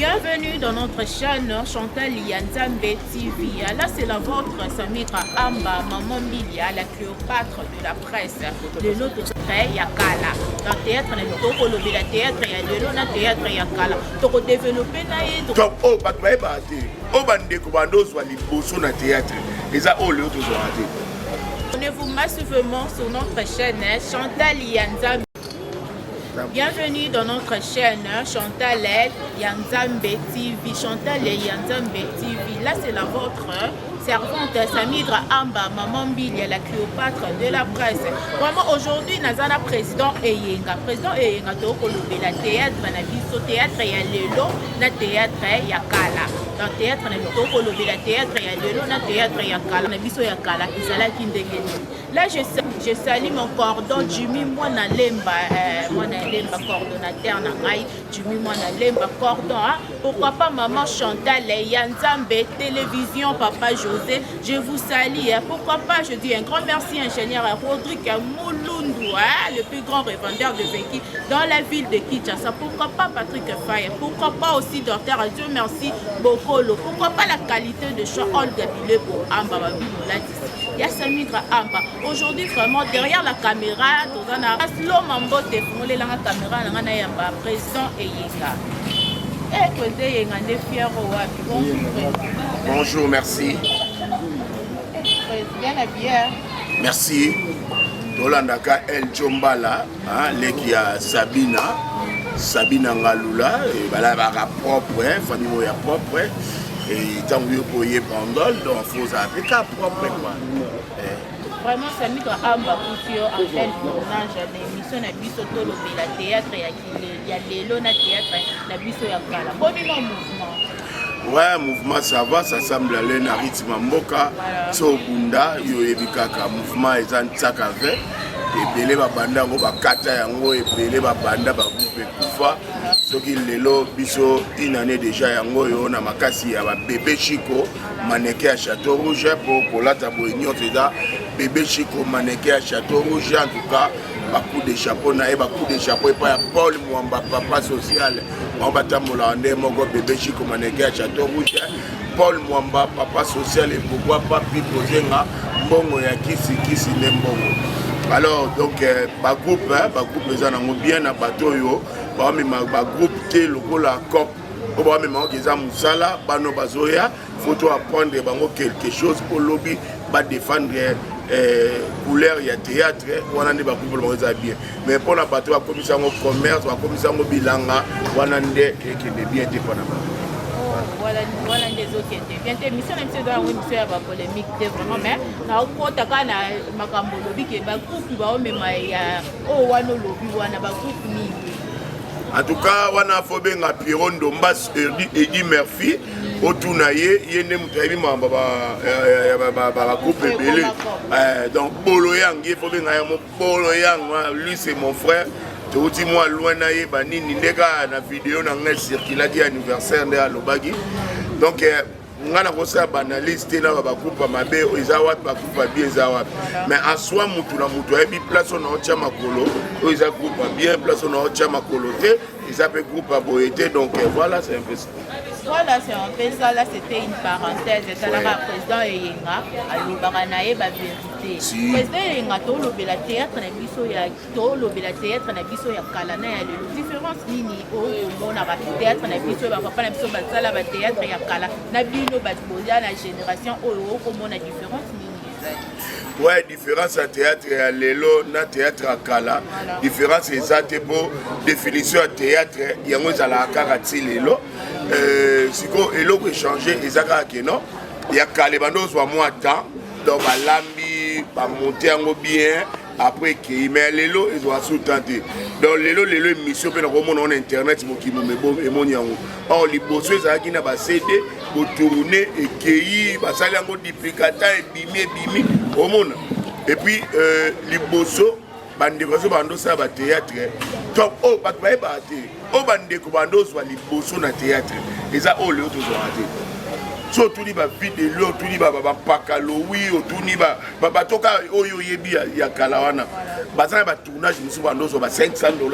Bienvenue dans notre chaîne Chantal Yanzambe TV. Là, c'est la vôtre, Samira Amba, Maman Milia, la Cléopâtre de la presse. De notre trait, ya kala. Dans théâtre, na théâtre, ya lelo, na théâtre, ya kala. Toko développer na ye. Donc, oh, bato bayebaka te. Oyo bandeko bandozwa liboso na théâtre. Eza oyo lelo tozwaka te. Abonnez-vous massivement sur notre chaîne Chantal Yanzambe. Bienvenue dans notre chaîne Chantal Yanzambe TV. Chantal Yanzambe TV. Là, c'est la vôtre servante Samidra Amba, Maman Bilia, la Cléopâtre de la presse. Vraiment, aujourd'hui, Nazana président Eyenga. Président Eyenga, tokolobela théâtre, na biso théâtre ya lelo, na théâtre ya kala. Dans théâtre, na tokolobela théâtre ya lelo, na théâtre ya kala. Na biso ya kala, ezalaki ndenge nini. Là, je salue mon cordon Jimmy Mwana Lemba, Mwana Lemba, coordonnateur na ngai, Jimmy Mwana Lemba, cordon. Hein? Pourquoi pas Maman Chantal Yanzambe, télévision, Papa José, je vous salue. Hein? Pourquoi pas, je dis un grand merci, ingénieur Rodrigue Moulundu, hein? Le plus grand revendeur de véhicules dans la ville de Kinshasa. Pourquoi pas Patrick Faye, pourquoi pas aussi Docteur Dieu merci Bokolo, pourquoi pas la qualité de choix Olga Bilebo, Amba Babi Moladis. Ya Samidra Amba. Aujourd'hui, vraiment, derrière la caméra, tozana Aslo Mambote, fungolelanga caméra nanga na yamba président Eyenga. Eh, président Eyenga nde fier wapi. Bonjour président. Bonjour, merci. Eh, président na bien. Merci. Tolandaka El Jombala, hein, leki ya Sabina. Sabina Ngalula, et balabaka propre, hein, famille oyo ya propre. Et ntango yo koye bandol, donc faut ozala mpe ka propre quoi. Eh. Vraiment, Samidra Amba kuti yo en plein tournage na émission na biso tolobela théâtre ya ya lelo na théâtre na biso ya kala. Boni no mouvement? Ouais, mouvement ça va, ça semble aller na rythme mboka. So bunda yo yebi kaka mouvement eza ntsaka ve. Ebele babanda yango bakata yango, ebele babanda bagroupe ekufa. Soki lelo biso une année déjà yango oyo na makasi ya babebe Chico maneke ya Château Rouge, po kolata boye nyonso eza bébé Chico maneke ya Château Rouge. En tout cas, bacoup de chapeau na ye, bacoup de chapeau epai ya Paul Mwamba, papa social. Bango batambolaka nde moko, bébé Chico maneke ya Château Rouge, Paul Mwamba, papa social, et pourquoi pas Pipo Zenga, mbongo ya kisi kisi nde mbongo. Alors donc bagroupe, bagroupe eza nango bien na bato oyo baomema bagroupe te lokola cop oyo baomema oyo eza mosala. Bano bazoya, faut to apprendre bango quelque chose mpo lobi badéfendre couleur ya théâtre wana. Nde bagroupe bango eza bien, mais mpona bato bakomisa yango commerce, bakomisa yango bilanga, wana nde ekende bien te mpona bango. Wana nde ezokende bien te. Émission na biso eza yango émission ya bapolémique te vraiment, mais naokota kaka na makambo olobi ke bagroupe baomema ya oyo wana. Olobi wana bagroupe nini? En tout cas, wana faut benga Pierrot Ndombas, Edi Murphy, otuna ye. Ye nde moto ayebi makambo bagroupe ebele. Donc bolo yang ye, faut benga yango bolo yang. Lui, c'est mon frère, touti mwa loin na ye. Banini nde kaka na video na ngai circulaki anniversaire nde alobaki. Donc nga nakosala baanalyse te na bagroupe ya mabe eza wapi, bagroupe ya bien eza wapi, mais en soi mutu na mutu ayebi place oyo naotya makolo. Oyo eza groupe ya bien, place oyo naotya makolo te eza mpe groupe ya boye te. Donc voilà, c'est un peu ça. Voilà, c'est un peu ça. Là, c'était une parenthèse. Esalaka président Eyenga alobaka na ye bavérité. Président Eyenga, tolobela théâtre na biso ya tolobela théâtre na biso ya kala na ya lelo. Différence nini oyo omonaka théâtre na biso bapapa na biso basala, bathéâtre ya kala na bino bato boza na génération oyo, okomona différence nini ezali? Ouais, différence ya théâtre ya lelo na théâtre ya kala, différence eza te, mpo définition ya théâtre yango ezalaka kaka ti lelo. Sikoyo eloko échange eza kaka keno ya kala ebanda ozwa mwa temps, donc balambi, bamonte yango bien, après ekei. Mais lelo ezwaka su temps te. Donc lelo lelo émission mpe nakomona wana internet, mokili emoni yango. Or liboso ezalaki na baCD, botourne, ekei, basali yango duplicata, ebimi ebimi, omona. Et puis liboso bandeko azo bando osala bathéâtre, donc oyo bato bayebaka te, oyo bandeko bando ozwa liboso na théâtre eza oyo lelo tozwaka te. So otuni bavidelo, otuni bampaka lowi, otuni bato kaka oyo oyebi ya kala wana, baza na batournage mosusu bando ozwa ba 500 $,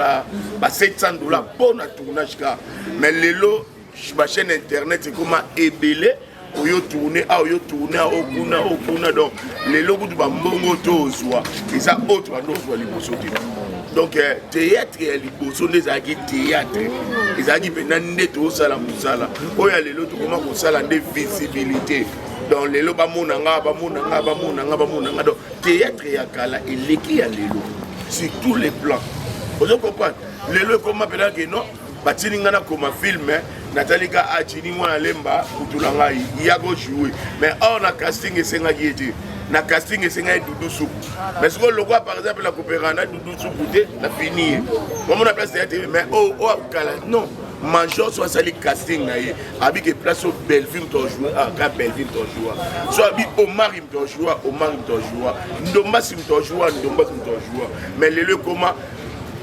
ba 700 $ mpo na tournage kaka. Mais lelo Bachaîne internet ekoma ebele, oyo tourne a, oyo tourne a, okuna okuna. Donc lelo kutu bambongo tozwa eza oyo tobanda ozwa liboso te. Donc théâtre ya liboso nde ezalaki théâtre, ezalaki mpenza nde tozosala mosala. Oyo ya lelo, tokoma kosala nde visibilité. Donc lelo bamona nga, bamona nga, bamona nga, bamona nga. Donc théâtre ya kala eleki ya lelo sur tous les plans. Ozo comprendre? Lelo ekoma mpenza ke non, batindi ngai nakoma film, natali ka atini mwana lemba mutu na ngai ya kojoue. Mais or na casting esengaki ye te, na casting esengaki Dudu Suku. Mais sikoyo lokwa par exemple nakopera na Dudu Suku te, na fini ye omona place théâtre. Mais oyo kala non, major so asali casting na ye, abi ke place oyo Bellevue moto ajoue, ka Bellevue moto ajoua, so abi Omari moto ajoua, Omari moto ajoua, Ndombasi moto ajoua, Ndombasi moto ajoua. Mais lelo ekoma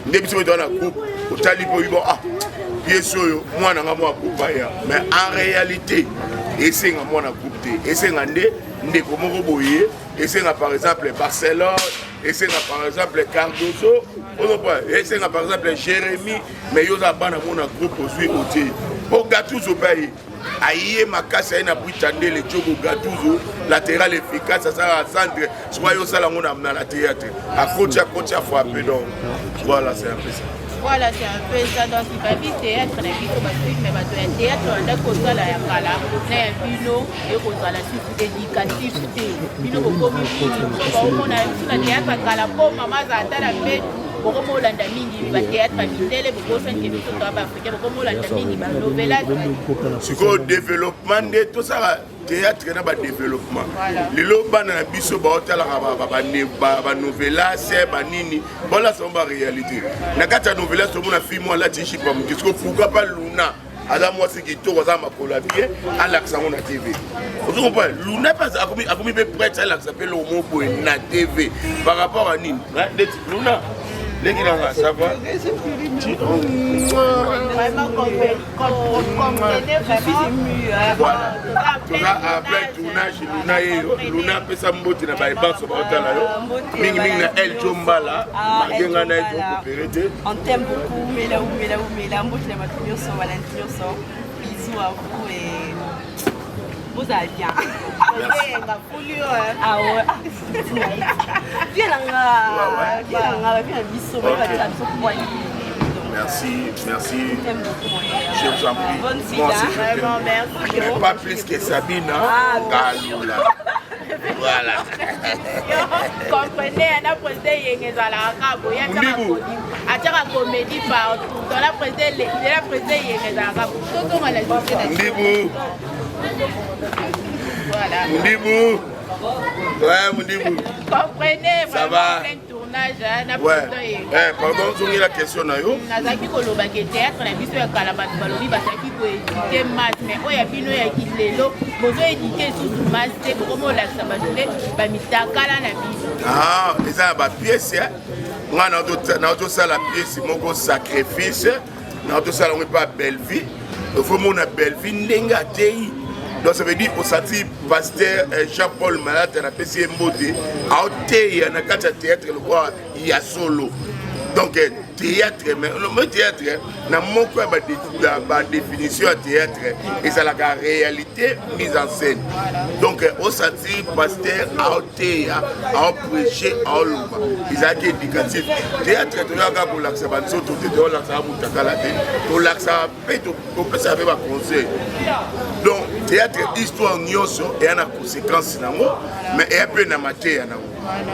nde biso toza na groupe, otali mpo oyibo, ah, pièce oyo mwana nga mwa groupe aya. Mais en réalité esenga mwana groupe te, esenga nde ndeko moko boye, esenga par exemple Barcelone, esenga par exemple Cardozo, ozopa esenga par exemple Jérémy. Mais yo oza bana mona groupe, ozwi otie po Gatuzo mpe aye, aye makasi, aye na Bwitandele Jogo. Gatuzo latéral efficace, asalaka centre. Sikoyo aye osala yango na théâtre, akoti, akoti, afrappe. Donc voilà, c'est un peu ça. Voilà, c'est un peu ça. Donc babi théâtre na biso, bafilm, bato ya théâtre bandaki kosala ya kala na ya bino ekozala susu éducatif te. Bino bokomi mingi, baomona biso na théâtre ya kala mpo mama azala ata na mbetu. Bokomolanda mingi bathéâtre ya mindele, bobosani biso to baafricain, bokomolanda mingi banovelas. Sikoyo développement nde tosala théâtre na badéveloppement. Lelo bana na biso baotalaka banovelas, banini, balasa bango baréalité. Na kati ya novelas tomona fille mo alati jupe ya moke. Siko pourquoi pas Luna aza mwasi kitoko, aza makolo ya bien, alakisa yango na TV? Ozo comprendre? Luna mpe akomi mpe prête, alakisa mpe eloko moko boye na TV par rapport à nini. Ndeti Luna leki nanga, ça va? Vraiment, comprenez vraiment. Voilà, toza en plein tournage. Luna yeyo, Luna apesa mbote na bayebanso baotala yo, mingimingi na El Jombala, malgré ngai na ye tokopere te. On t'aime beaucoup, Mela ou Mela ou Mela, mbote na bato nyonso, balandi nyonso. Bisous à vous et vous allez bien. Ozenga fuli yo. Ah ouais. Viens là, viens là, viens biso, viens biso pour moi. Merci, merci. On t'aime beaucoup, mon gars. Je vous en prie. Bonne suite, Moi aussi, hein. je t'aime. Vraiment, merci. Mais pas plus que Sabine, Ah, Galula. Voilà. Comprenez, na président Yenge ezalaka boye, Mundibu. atiaka comédie partout. Donc la président, la président Yenge ezalaka boye. Tozonga na sujet na Mundibu. Voilà. Mundibu. Ouais, Mundibu. Comprenez. Ça Vraiment va. plein tournage, hein, na président Yenge. Eh, pardon, zongi la question na yo. Nazalaki koloba ke théâtre na biso ya kala, bato balobi bazalaki koéduquer masse, mais oyo ya bino ya kilelo, bozoéduquer lisusu masse te, bokomi olakisa bato nde bamitakala na biso. Ah, eza na bapièce. Ngai naotosala pièce moko, Sacrifice, naotosala yango epa Bellevie. Faut mona Bellevie ndenge atei. Donc ça veut dire osati pasteur Jean Paul Malata, napesi ye mbote, aoteya na kati ya théâtre lokola ya solo. Donc théâtre, mais le théâtre na moko ya badéfinition ya théâtre ezalaka réalité mise en scène. Donc osati pasteur aoteya, aoprêche, aoloba, ezalaki éducatif. Théâtre toyaka kolakisa banzoto te, toyolakisaka mutakala te, tolakisaka mpe, topesaka mpe baconseil. Donc théâtre, histoire nyonso eya na conséquence nango, mais eya mpe na mateya nango.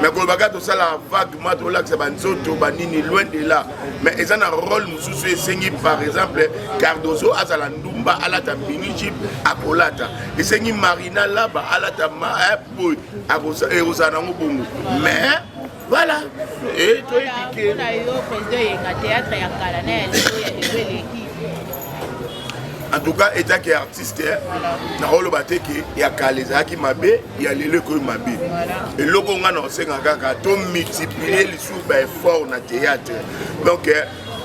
Mais kolobaka tosala vaguement, tolakisa banzoto banini, loin de là. Mais eza na rôle mosusu esengi par exemple Cardozo azala ndumba, alata mini jupe, akolata. Esengi Marina Laba alata boye, ekozala nango bongo. Mais voilà, e toyebike. Mpona yo, président Yenga, théâtre ya kala na ya lelo, ya lelo eleki? En tout cas, etaki artiste, nakoloba te ke ya kala ezalaki mabe, ya lelo ekoyi mabe. Eloko nga na osenga kaka, tomultiplie lisusu baeffort na théâtre. Donc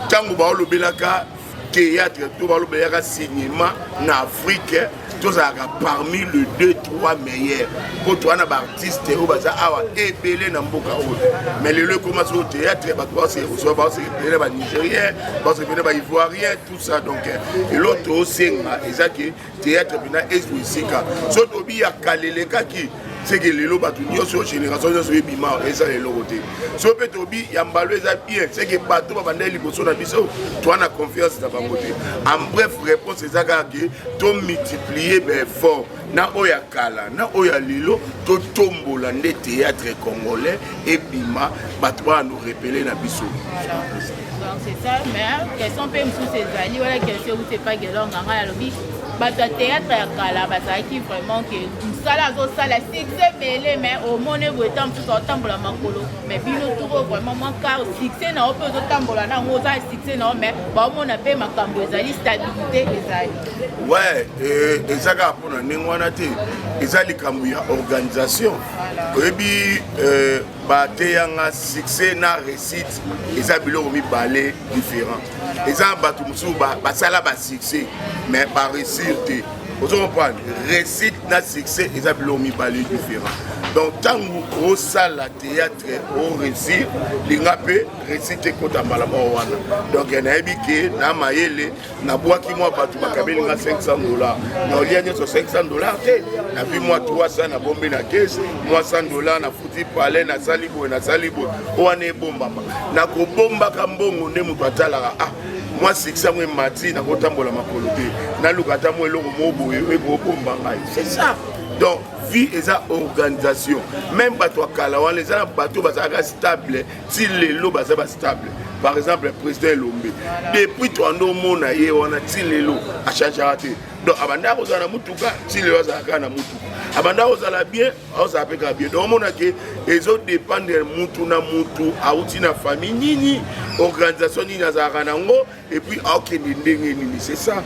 ntango baolobelaka théâtre to balobelaka cinéma na Afrique, Tozalaka parmi le 2 3 meilleurs, mpo toza na baartiste oyo baza awa ebele na mboka oyo. Mais lelo ekoma soko théâtre, bato baosepele na banigérien, baosepele na baivoirien, tout ça. Donc eloko tosenga eza ke théâtre mpena ezwa esika. So tobi ya kalelekaki, seke lelo bato nyonso, génération nyonso ebima, eza eloko te. So mpe tobi ya mbalo eza bien, seke bato babandaki liboso na biso, toa na confiance na bango te. En bref, réponse eza kaka ke tomultiplier baeffort, na oyo ya kala na oyo ya lelo, totombola nde théâtre congolais ebima, bato bana no repele na biso. Donc c'est ça. Mais question mpe mosusu ezali wana, question euti epa Gelonga. Ngai alobi bato ya théâtre ya kala bazalaki vraiment ke mosala azosala succès ebele, mais omoni boye ta mosusu aotambola makolo. Mais bino toko vraiment mwa car succès na yo mpe ozotambola na yango, oza succès na yo, mais baomona mpe makambo ezali, stabilité ezali. Ouais, eza kaka mpona ndenge wana te, eza likambo ya organisation. Oyebi, bateyanga succès na réussite eza biloko mibale différent. Eza na bato mosusu basala basuccès mais baréussir te. Ozo comprendre? Réussite na succès eza biloko mibale différent. Donc ntango osala théâtre, oréussir, linga mpe réussite ekota mbala moko wana. Donc nayebi ke na mayele nabwaki mwa bato bakabeli nga 500 $, na olia nyonso 500 $ te. Nazwi mwa 300, nabombi na caisse, mwa 100 $, nafuti palais, nasali boye, nasali boye. Wana ebombama, nakobombaka mbongo nde moto atalaka: ah, mwa succès yango emati, nakotambola makolo te, naluka ata mwa eloko mo boye ekobomba ngai. C'est ça. Donc vie eza organisation. Même bato ya kala wana, eza na bato bazalaka stable ti lelo, baza bastable. Par exemple président Elombe, depuis toando omona ye wana ti lelo, achangeaka te. Donc abandaka kozala na mutuka, ti lelo azalaka kaka na mutuka. Abandaka kozala bien, azala mpe kaka bien. Donc omona ke ezodépendre mutu na mutu, awuti na famille nini, organisation nini azalaka nango, et puis aokende ndenge nini. C'est ça.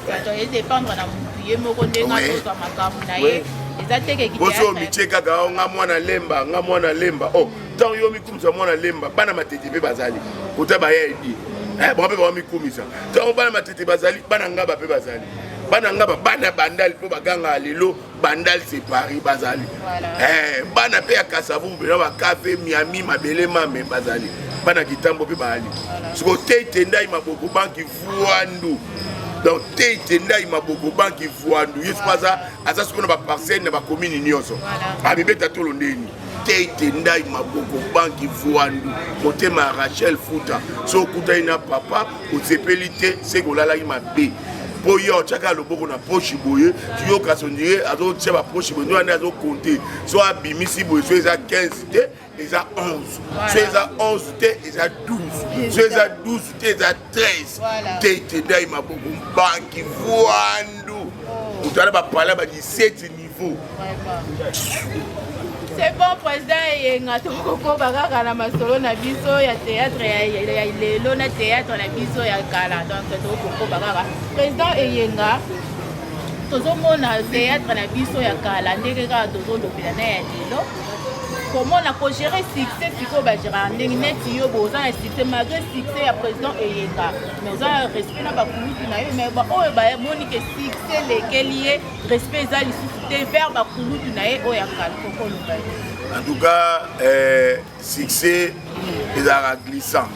Bato edépendre na mutu ye moko, ndenge azozwa makambo na ye. Eza te. Boso omitie kaka o nga mwana Lemba, nga mwana Lemba. O ntango yo mikumisa mwana Lemba, bana Matete mpe bazali kota, baya edi bango mpe bamikumisa. Ntango bana Matete bazali, bana Ngaba mpe bazali, bana Ngaba, bana Bandali mpo bagangaka lelo Bandal c'est Paris, bazali. Bana mpe ya Kasavu mpena, bakafe Miami, mabele mame bazali, bana Kitambo mpe bazali. Siko te tendai maboko banki vwandu. Donc te tendai maboko banki vwandu, ye siko aza sikoyo na baparcelle na bacommune nyonso, amibeta tolo ndeni. Te tendai maboko banki vwandu, motema ya Rachel Futa. So okutani na papa, osepeli te, seke olalaki mabe, mpo ye otiaka loboko na poche boye, yoka sondire azotia bapoche boye, nde wana azokonte. So abimisi boye, so eza 15 te, eza 11. So eza 11 te, eza 12. So eza 12 te, eza 13. Te tendai maboko banki vwandu, moto ana bapala ba 17 niveau. C'est bon, président Eyenga, tokokoba kaka na masolo na biso ya théâtre ya lelo na théâtre na biso ya kala. Donc tokokoba kaka, président Eyenga. Tozomona théâtre na biso ya kala ndenge kaka tozolobela na ya lelo, komona kogérer succès. Sikoyo bagéraka ndenge neti yo bo oza na succès, malgré succès ya président Eyenga, mais oza na respect na bakulutu na yo. Mais oyo bamoni ke succès elekeli ye, respect eza lisusu te vers bakulutu na ye oyo ya kala, kokoloba ye? En tout cas, succès ezalaka glissant.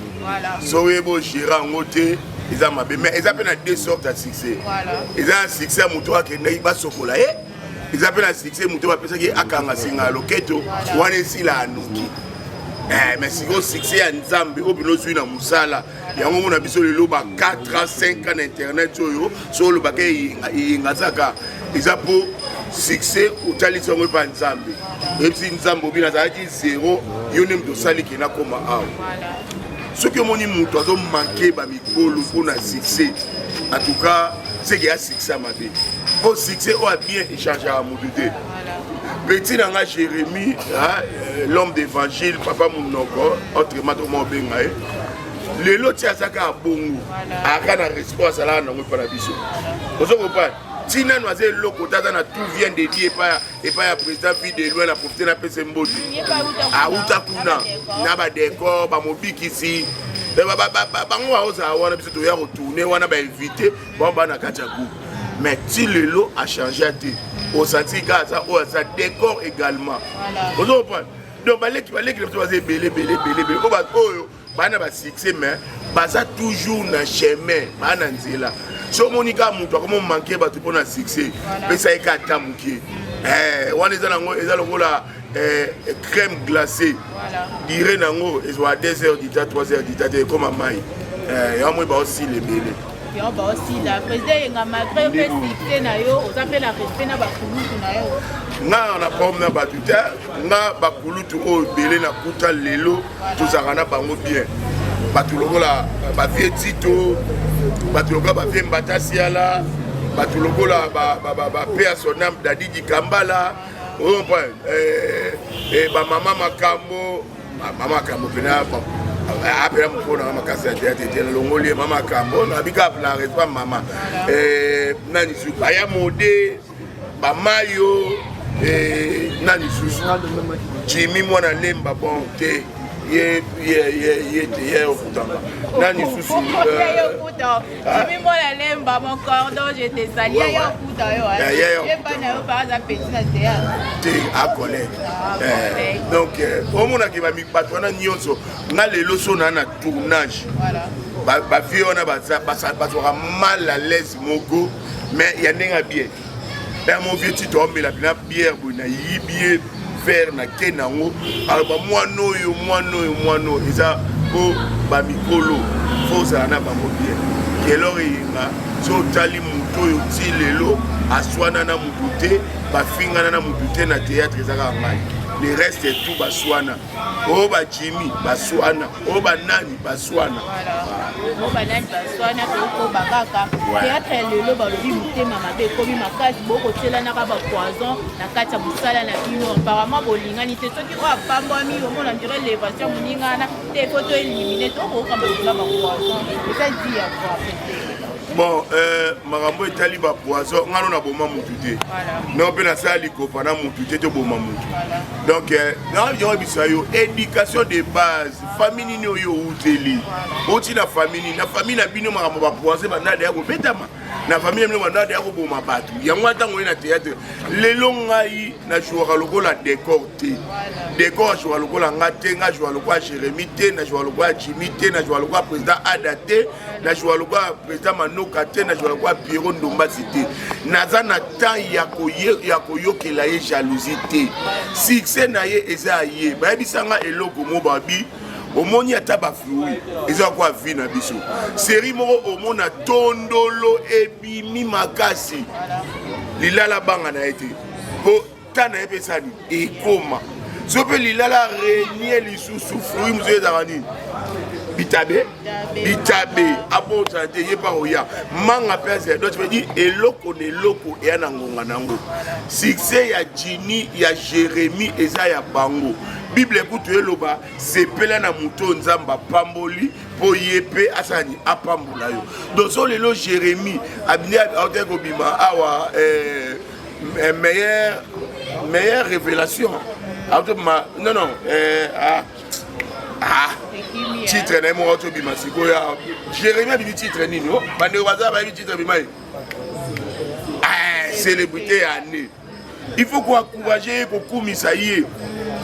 So oyeba ogérer yango te, eza mabe. Mais eza mpe na deux sortes ya succès. Eza na succès ya moto akendaki basokola ye, eza mpe na succès moto bapesaki akanga singa ya loketo wana, esila anuki. Mais sikoyo succès ya Nzambe oyo bino ozwi na mosala yango, mona biso lelo ba 4 ans, 5 ans na internet oyo, so olobaka Eyenga, Eyenga azaka, eza mpo succès otalisi yango epa Nzambe. Oyebisi Nzambe obi nazalaki zero, yo nde moto osali ke nakóma awa. Soki omoni moto azomanke bamikolo mpona succès, en tout cas seke ya succès ya mabe, mpo succès oyo ya bien echangeaka motu te. Petit na nga Jérémie, l'homme d'évangile, papa monoko, autrement tokoma obenga ye lelo ti aza kaka bongo, aka na respect azalaka nango epa na biso. Ozo comprendre? Ti nano aza eloko te, aza na tout vient de Dieu epai ya président Vie de Loin. Na profite, napesa mbote, auta kuna na badécor, bamobikisi bango baozala wana, biso toya kotourner wana, bainvité bango baa na kati ya groupe. Mais ti lelo achange te, osanti kaka aza oyo aza décor également. Ozo comprendre? Donc baleki, baleki na biso baza ebele, ebele, ebele, ebele oyo baa na basuccès, mais baza toujours na chemin, baa na nzela. So omoni kaka moto akomo manke bato mpo na succès, pesa ye kaka ata moke wana, eza nango, eza lokola crème glacée, dire nango ezwaka 2 heures du temps, 3 heures du temps te, ekoma mai. Yango moi baosila ebele. Yango baosila. Président Yenga, malgré mpe succès na yo, oza mpe na respect na bakulutu na yo? Nga na problème na bato te. Nga bakulutu oyo ebele nakuta lelo, tozalaka na bango bien. Bato lokola bavieux Tito, bato lokola bavieux Mbatasiala, bato lokola bape ya sonam Dadi Dikambala, ocomprendre, bamama Makambo, mama Makambo mpena apela mokolo nanga makasi ya théâtre te, nalongoli ye mama Makambo, nabika na respect mama nani su baya mode bamayo nani susu Jimi mwana Lemba. Bon te, ye ye ye ye te, ye okutanga nani susu. Jimi mwana Lemba, mon cordon, je te salue. Ye okuta yo, ye pa na yo pa aza petit na théâtre. Te, acollègue. Donc omonaki bato wana nyonso, nga lelo so naa na tournage, bavieux wana bazwaka mal à l'aise moko, mais ya ndenge ya bien. Ya mon vieux Tito aomela mpena bière boye, nayibi ye verre na ke nango, aloba: "Mwana oyo, mwana oyo, mwana oyo." Eza mpo bamikolo fo ozala na bango bien. Kelor Eyenga, so otali motu oyo ti lelo aswana na motu te, bafingana na motu te na théâtre, eza kaka ngai. Le reste tout baswana, oyo bajimi baswana, oyo banani baswana. Oyo banani baswana. Tokoba kaka théâtre ya lelo, balobi motema mabe ekomi makasi, bokotielanaka bapoison na kati ya mosala na bino. Apparemment bolingani te. Soki oyo apambwami, omona ndire élévation moninga wana te, fo to élimine, tokokamba lokola bapoison eza di ya quoi? Bon, makambo etali bapoison, ngano naboma mutu te, no mpe nasala likopa na mutu te, toboma mutu. Donc nayoyebisa yo, éducation de base, famille nini oyo outeli, outi na famille nini, na famille na bino makambo bapoison bandade ya kobetama na famille na bino, bandade ya koboma bato. Yango ntango oye na théâtre lelo, ngai najouaka lokola décor te. Décor ajouaka lokola nga te. Nga jouaka lokola Jérémi te, najouaka lokola Jimmy te, najouaka lokola président Ada te, najouaka lokola président Manoka te, najouaka lokola Piero Ndombasi te. Naza na temps ya koyokela ye jalousie te. Succès na ye eza ya ye. Bayebisanga eloko mo babi, omoni ata bafruit eza kwa vie na biso, série moko omona tondolo ebimi makasi, lilala banga na ye te, mpo ta na ye mpe esali ekoma. So mpe lilala renie lisusu, fruit mosusu ezalaka nini? Bitabe, bitabe abotana te, ye mpa koya manga mpe azela. Donc veut dire eloko na eloko eya na ngonga nango. Succès ya Jini, ya Jérémie, eza ya bango. Bible ekutu eloba: sepela na moto oyo Nzambe apamboli, mpo ye mpe asala nini? Apambola yo. Donc so lelo Jérémie abindi, aotaki kobima awa meilleure révélation, aotobima, non non, ah, ah, titre na ye moko tobima sikoyo. Jérémie abimi titre nini? O bandeko baza bayebi titre bima ye, célébrité ya année. Il faut koencourage ye, kokumisa ye.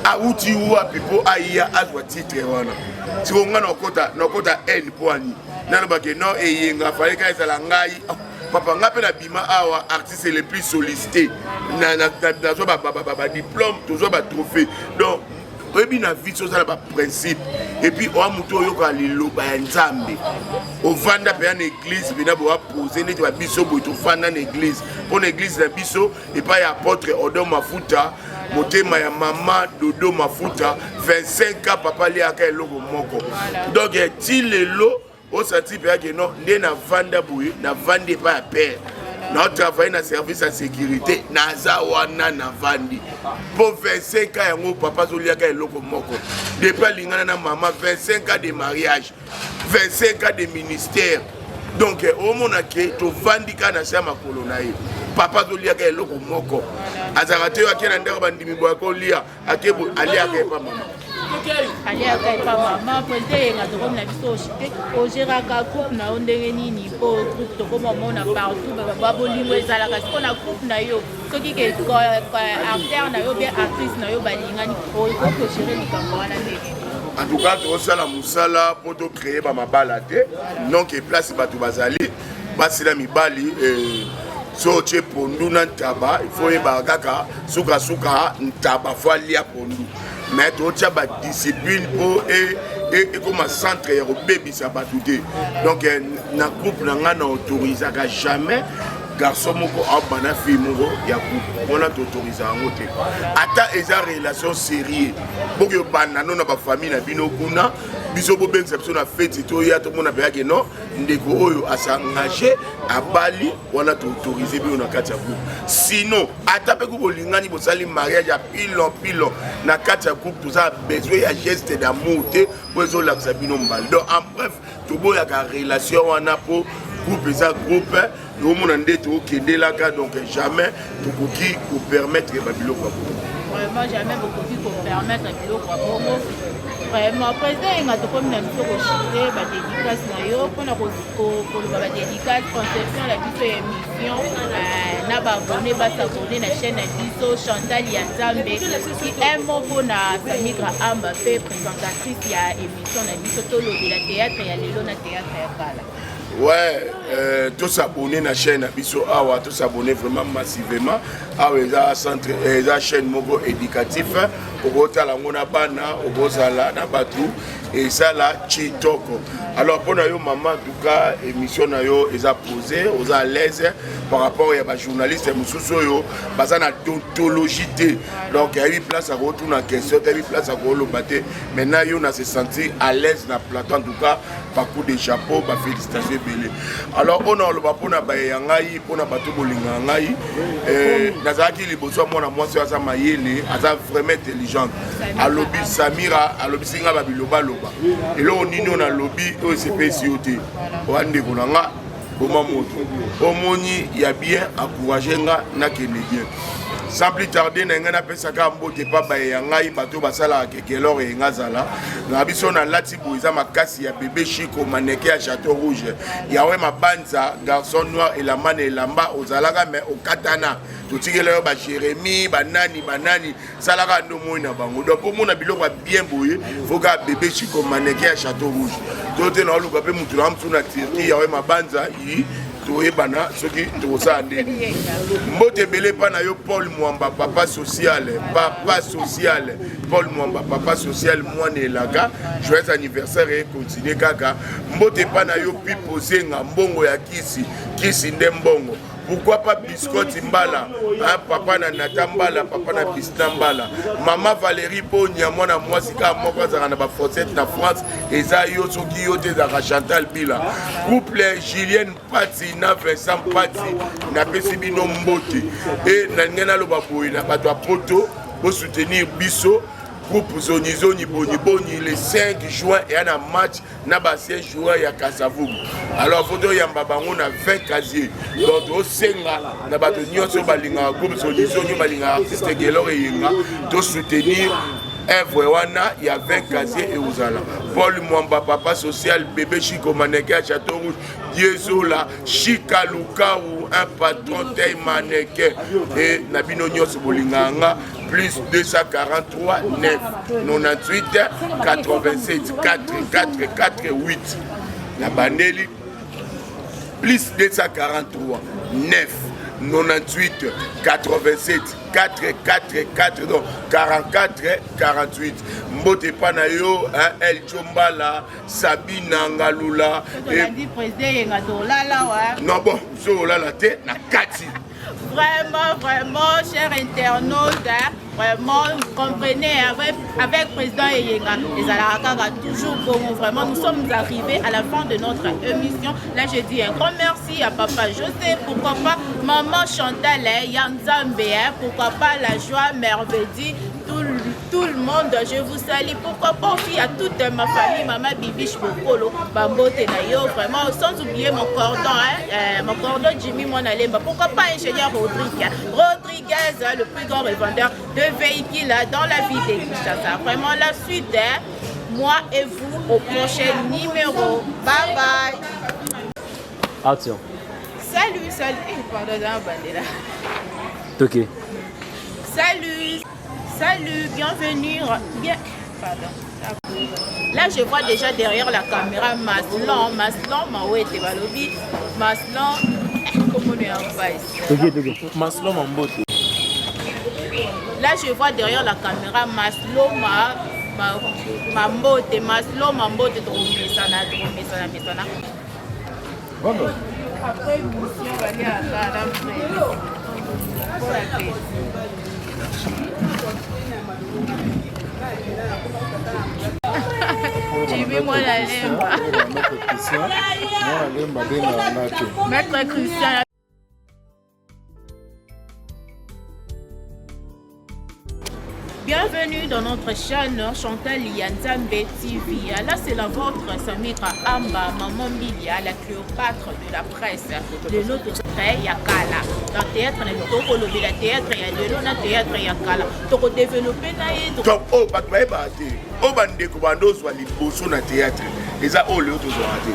Awuti wapi mpo aya azwa titre wana? Siko nga nakota haine mpo ani nalobake non, Eyenga fale ka ezala ngai. Papa, nga mpe nabima awa artiste le plus sollicité, nazwa badiplôme, tozwa batrophée. Donc oyebi, na vie so ozala baprincipe, et puis oya motu oyoka liloba ya Nzambe, ovanda mpenza na église, mpena boapose neti babiso boye, tofanda na église mpo na église na biso epai ya apôtre Odon Mafuta, motema ya mama Dodo Mafuta, 25 ans papa aliaka eloko moko. Donc ti lelo osanti mpe ake non, nde navanda boye, navandi epai ya père, naotravaille na service ya sécurité, naza wana navandi mpo 25 ans yango papa azoliaka eloko moko depuis alingana na mama, 25 ans de mariage, 25 ans de ministère. Donc omona ke tovandi kaka na se ya makolo na ye, papa azoliaka eloko moko, azalaka te oyo ake na ndako bandimi boye akolia, ake aliaka epa mama. Aliaka epa mama. Président Eyenga, tokomi na biso te. Ogéraka groupe na yo ndenge nini? Mpo groupe tokoma omona partout babolingo ezalaka. Siko na groupe na yo, soki ke acteur na yo bien actrice na yo balingani, okoki kogérer likambo wana ndenge? En tout cas, tozosala mosala mpo tocréer bamabala te. Donc place bato bazali, basi na mibali, so otie pondu na ntaba, il faut oyebaka kaka sukasuka ntaba faut alia pondu. Mais totia badiscipline mpo ekóma centre ya kobebisa bato te. Donc na groupe na ngai, na autorisaka jamais garçon moko abana fille moko ya groupe wana. Toautorise yango te, ata eza relation sérieux. Boki obanda no na bafamille na bino kuna, biso bobengisa biso na feti, toya tomona mpeyake non, ndeko oyo as'engage, abali wana, toautorise bino na kati ya groupe. Sinon, ata mpe bolingani, bosali mariage ya pilon pilon na kati ya groupe, toza besoin ya geste d'amour te po ezolakisa bino mbali. Donc en bref, toboyaka relation wana mpo groupe eza groupe. Omona nde tokendelaka, donc jamais tokoki kopermettre babiloko ya bongo. Vraiment, jamais bokoki kopermettre biloko ya bongo. Vraiment, président Eyenga, tokomi na biso kochuter. Badédicace na yo, mpona koloba badédicace, conception na biso ya émission, na baabonnés bas'abonner na chaîne na biso Chantal ya Nzambe. Un mot mpona Samigra Amba mpe présentatrice ya émission na biso, tolobela théâtre ya lelo na théâtre ya kala. Ouais, tos'abonner na chaîne na biso awa, tos'abonner vraiment massivement awa. Eza centre, eza chaîne moko éducatif. Okotala yango na bana, okozala na bato, ezala kitoko. Alors mpo na yo mama, en tout cas émission na yo eza posé, oza à l'aise par rapport ya bajournaliste mosusu oyo baza na déontologie te. Donc ayebi place akotuna question te, ayebi place akoloba te. Maintenant yo na se sentir à l'aise na plateau. En tout cas, bacoup de chapeau, bafélicitation ebele. Alors oyo na oloba mpona baye ya ngai, mpona bato bolingaka ngai, nazalaki liboso ya mwana mwasi oyo aza mayele, aza vraiment intelligente. Alobi Samira, alobisi ngai babilobaloba. Eloko nini oyo nalobi oyo esepesi yo te? Oya ndeko na nga, boma moto omoni ya bien, encourage nga nakende bien. Sans plus tarder, na ngai napesaka mbote pa baye ya ngai, bato basalaka kekelor eyenga azala na biso. Nalati boye, eza makasi ya bébé Chiko Maneke ya Château Rouge, yawe Mabanza, garçon noir, elamba na elamba ozalaka me okatana. Totikela yo baJérémi, banani banani, salaka nde omoi na bango. Donc omona biloko ya bien boye, foka bébé Chiko Maneke ya Château Rouge. To te na oluka mpe mutu na mosu na Turquie, yawe Mabanza, yi toyebana soki tokosala ndeni. Mbote ebele mpa na yo Paul Mwamba, papa social, papa social Paul Mwamba, papa social, mwana elaka, joyeux anniversaire econtinue kaka. Mbote mpa na yo Pipo Zenga, mbongo ya kisi, kisi nde mbongo. Pourquoi pas Biscotte Mbala, hein, papa na Nata Mbala, papa na Bisna Mbala, mama Valérie Bonia, mwana mwasi kaka moko azalaka na bafossette na France, eza yo. Soki yo te, ezalaka Chantal Bila. Couple Julienne Mpati na Vincent Mpati, napesi bino mbote. E nalingi naloba boye na bato ya Poto, bosoutenir biso groupe Zonizoni Boniboni le 5 juin eya na match na baancien joueur ya Kasavubu. Alors faut toyamba bango na 20 casier. Donc tosenga na bato nyonso balingaka groupe Zonizoni, oyo balingaka artiste Gelor Eyenga, tosoutenir œuvre wana ya 20 casier. Ekozala Paul Mwamba, papa social, bébé Chiko Maneke ya Château Rouge, Diezola Chika Lukau, un patron tey maneke. E na bino nyonso bolingaka nga, plus 243 9 98 87 4 4 4 8. Na bandeli, plus 243 9 98 87 4 4 4, donc 44 48. Mbote epa na yo El Jombala, Sabina Ngalula. Tolandi président Eyenga, tolala wa. Non, bon, so olala te na kati. Vraiment, vraiment, chers internautes, hein, vraiment, vous comprenez, avec président Eyenga, les Kaka, toujours bon. Vraiment, nous sommes arrivés à la fin de notre émission. Là, je dis un grand merci à papa José, pourquoi pas maman Chantal, hein, Yanzambe, hein, pourquoi pas la joie merveille, tout. tout le monde, je vous salue. Pourquoi pas aussi à toute ma famille, maman Bibiche Bokolo, Bambote na yo, vraiment, sans oublier mon cordon, hein, mon cordon Jimmy Monalemba. Pourquoi pas ingénieur Rodrigue, Rodriguez, hein, le plus grand revendeur de véhicules, hein, dans la ville de Kinshasa. Vraiment, la suite, hein, moi et vous au prochain numéro. Bye bye. Action. Salut, salut. Eh, pardon, j'ai un bandela. Ok. Salut, salut, bienvenue. Bien, pardon. Là, je vois déjà derrière la caméra Maslon, Maslon, Mawete Balobi, Maslon, eh, comment on est en face? Ok. Maslo Mambote. Là, je vois derrière la caméra Maslo, ma, ma, Mambote, Maslo, Mambote, Dromesana, Dromesana, Mesana. Après, mission, on va aller à la Pour la paix. Jimmy Mwana Lemba. Maître Christian, Mwana Lemba benga nga te. Maître Christian. Bienvenue dans notre chaîne Chantal Yanzambe TV. Là, c'est la vôtre, Samira Amba, Maman Milia, la Cléopâtre de la presse. De l'autre trait, Yakala. Dans le théâtre, il y a le théâtre, il y a de l'eau, théâtre, Yakala. Donc, développer, Donc oyo bato bayebaka te, oyo bandeko bando ozwa liboso na théâtre, eza oyo lelo tozwaka te.